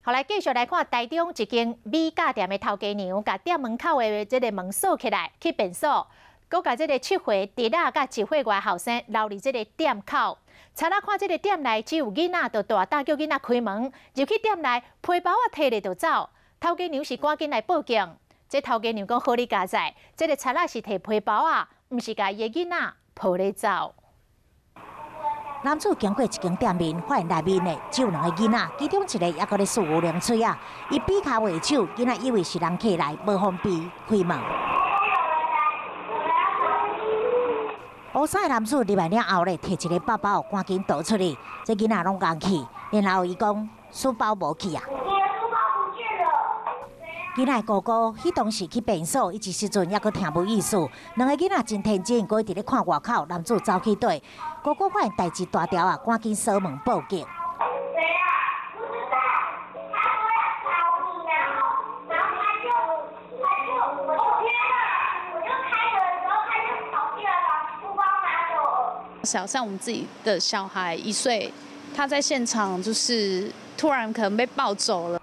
好，來繼續來看台中一間米價店的頭家娘，共店門口的這个門鎖起來去便所，閣共這个7歲侄仔佮1歲外後生留佇這个店口。賊仔看這个店內只有囡仔，就大膽叫囡仔開門，入去店內，皮包仔提咧就走。頭家娘是趕緊來報警。這頭家娘講好哩佳哉，這个賊仔是提皮包仔，毋是共伊的囡仔抱咧走。男子經過一間店面，發現內面的只有兩个囡仔，其中一个猶閣咧欶牛奶喙仔。伊比跤畫手，囡仔以為是人客來，無防備開門。烏衫的男子入來了後咧，提一个包包，趕緊逃出去。這囡仔攏戇去，然後伊講書包無去啊。囡仔哥哥彼當時去便所，伊這時陣猶閣聽無意思。兩个囡仔真天真，閣一直咧看外口，男子走去佗。哥哥發現代誌大條啊，趕緊鎖門報警。誰啊？不知道。他說要找你，然後他就，我天哪！我就開門，然後他就跑進來把書包拿走了。小像我們自己的小孩1歲，他在現場就是突然可能被抱走了。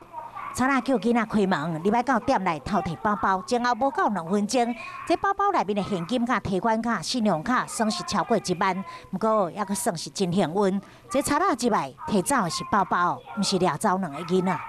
賊仔叫囡仔開門，入來到店內偷提包包，前後無夠2分鐘，這包包內面的現金佮提款卡、信用卡，算是超過1萬，毋過猶閣算是真幸運。這賊仔這擺提走的是包包，毋是掠走兩个囡仔。